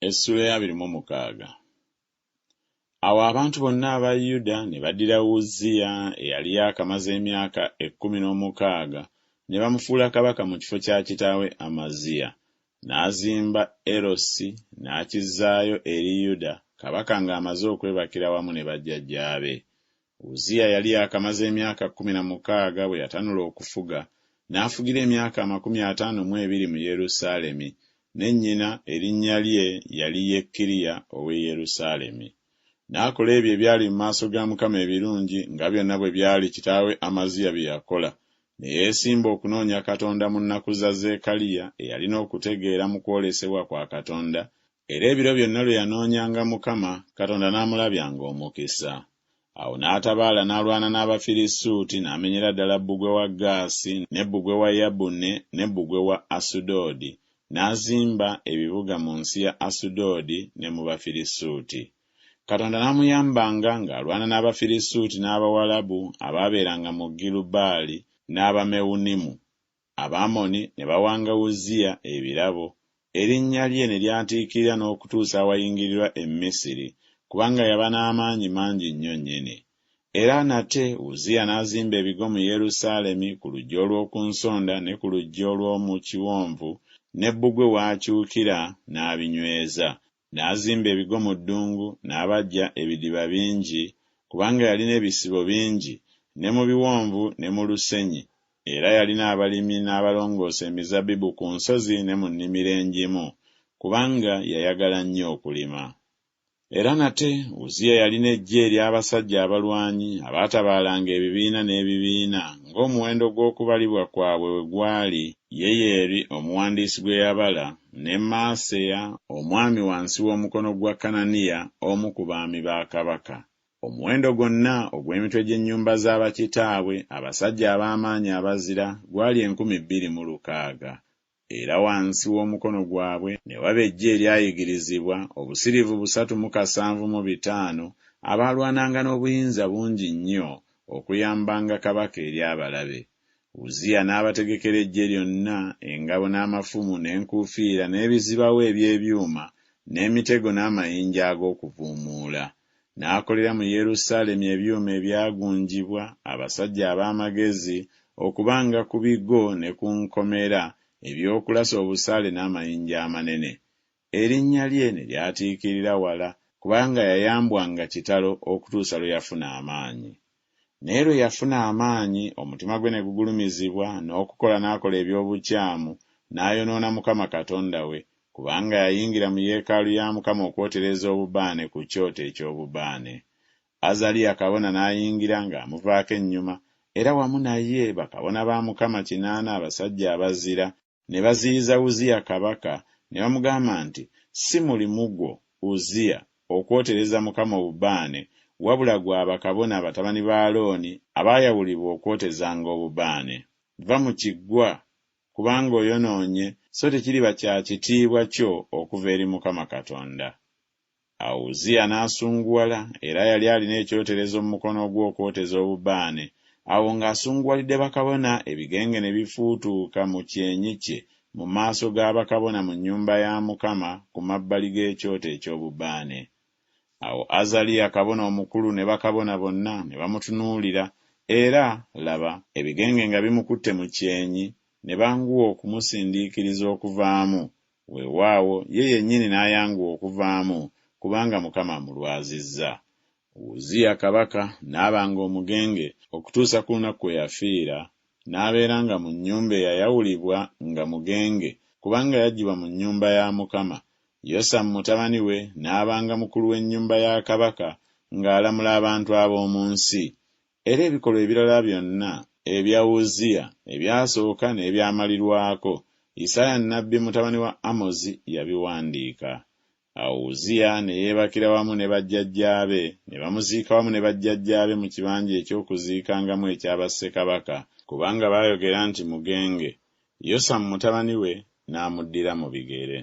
Essuula ey'abiri mu mukaaga. Awo abantu bonna aba Yuda ne baddira Uzziya eyali yaakamaze emyaka 16 ne bamufuula kabaka mu kifo kya kitaawe Amaziya. N'azimba Erosi n'akizzaayo eri Yuda, kabaka ng'amaze okwebakira wamu ne bajjajjaabe. Uzziya yali yaakamaze emyaka 16 bwe yatanula okufuga, n'afugira emyaka 52 mu Yerusaalemi, ne nnyina erinnya lye yali Yekkiriya ow'e Yerusaalemi. N'akola ebyo ebyali mu maaso ga Mukama ebirungi, nga byonna bwe byali kitaawe Amaziya bye yakola, ne yeesimba okunoonya Katonda mu nnaku za Zekkaliya eyalina okutegeera mu kwolesebwa kwa Katonda, era ebiro byonna lwe yanoonyanga Mukama, Katonda n'amulabyanga omukisa. Awo n'atabaala n'alwana n'Abafirisuuti, n'amenyera ddala bbugwe wa Gaasi, ne bbugwe wa Yabune, ne bbugwe wa Asudoodi, n'azimba ebibuga mu nsi ya Asudoodi ne mu Bafirisuuti. Katonda n'amuyambanga ng'alwana n'Abafirisuuti n'Abawalabu abaabeeranga mu Girubaali n'Abamewunimu. Abamoni ne bawanga Uzziya ebirabo, erinnya lye ne lyatiikirira n'okutuusa awayingirirwa e Misiri, kubanga yaba n'amaanyi mangi nnyo nnyini. Era nate Uzziya n'azimba ebigo mu Yerusaalemi ku luggi olw'oku nsonda ne ku luggi olw'omu kiwonvu ne bbugwe w'akyukira n'abinyweza. N'azimba ebigo mu ddungu, n'abajja ebidiba bingi, kubanga yalina ebisibo bingi, ne mu biwonvu ne mu lusenyi, era yalina abalimi n'abalongoosa emizabbibu ku nsozi ne mu nnimiro engimu, kubanga yayagala nnyo okulima. Era nate Uzziya yalina eggye ery'abasajja abalwanyi abaatabaalanga ebibiina n'ebibiina ng'omuwendo gw'okubalibwa kwabwe bwe gwali, Yeyeri omuwandiisi gwe yabala, ne Maaseya omwami wansi w'omukono gwa Kananiya omu ku baami ba kabaka. Omuwendo gwonna ogw'emitwe gy'ennyumba za bakitaabwe, abasajja ab'amaanyi abazira, gwali 2600. Era wansi w'omukono gwabwe ne waba eggye eryayigirizibwa, obusiriivu busatu mu kasanvu mu bitaano, abaalwananga n'obuyinza bungi nnyo okuyambanga kabaka eri abalabe. Uzziya n'abategekera eggye lyonna engabo n'amafumu n'enkuufiira n'ebizibawo eby'ebyuma n'emitego n'amayinja ag'okuvuumuula. N'akolera mu Yerusaalemi ebyuma ebyagunjibwa abasajja ab'amagezi okubanga ku bigo ne ku nkomera eby'okulasa obusaale n'amayinja amanene. Erinnya lye ne lyatiikirira wala, kubanga yayambwanga kitalo okutuusa lwe yafuna amaanyi. Naye lwe yafuna amaanyi, omutima gwe ne gugulumizibwa, n'okukola n'akola eby'obukyamu, n'ayonoona Mukama Katonda we, kubanga yayingira mu yeekaalu ya Mukama okwotereza obubaane ku kyoto eky'obubaane. Azaliya kabona n'ayingira ng'amuvaako ennyuma, era wamu naye bakabona ba Mukama kinaana abasajja abazira, ne baziyiza Uzziya kabaka, ne bamugamba nti, Si mulimu gwo, Uzziya, okwotereza Mukama obubaane, wabula gwa bakabona batabani ba Alooni abaayawulibwa okwotezanga obubaane. Va mu Kiggwa, kubanga oyonoonye, so tekiriba kya kitiibwa kyo okuva eri Mukama Katonda. Awo Uzziya n'asunguwala, era yali alina ekyoterezo mu mukono gwe okwoteza obubaane. Awo ng'asunguwalidde bakabona, ebigenge ne bifuutuuka mu kyenyi kye mu maaso ga bakabona mu nnyumba ya Mukama ku mabbali g'ekyoto eky'obubaane. Awo Azaliya kabona omukulu ne bakabona bonna ne bamutunuulira, era, laba, ebigenge nga bimukutte mu kyenyi, ne banguwa okumusindiikiriza okuvaamu, weewaawo, ye yennyini n'ayanguwa okuvaamu, kubanga Mukama amulwazizza. Uzziya kabaka n'abanga omugenge okutuusa ku lunaku kwe yafiira, n'abeeranga mu nnyumba eyayawulibwa nga mugenge, kubanga yaggyibwa mu nnyumba ya Mukama. Yosamu mutabani we n'abanga mukulu w'ennyumba ya kabaka ng'alamula abantu ab'omu nsi. Era ebikolwa ebirala byonna ebya Uzziya ebyasooka n'ebyamalirwako, Isaaya nnabbi mutabani wa Amozi yabiwandiika. Awo Uzziya ne yeebakira wamu ne bajjajjaabe, ne bamuziika wamu ne bajjajjaabe mu kibanja eky'okuziikangamu ekya bassekabaka, kubanga baayogera nti Mugenge. Yosamu mutabani we n'amuddira mu bigere.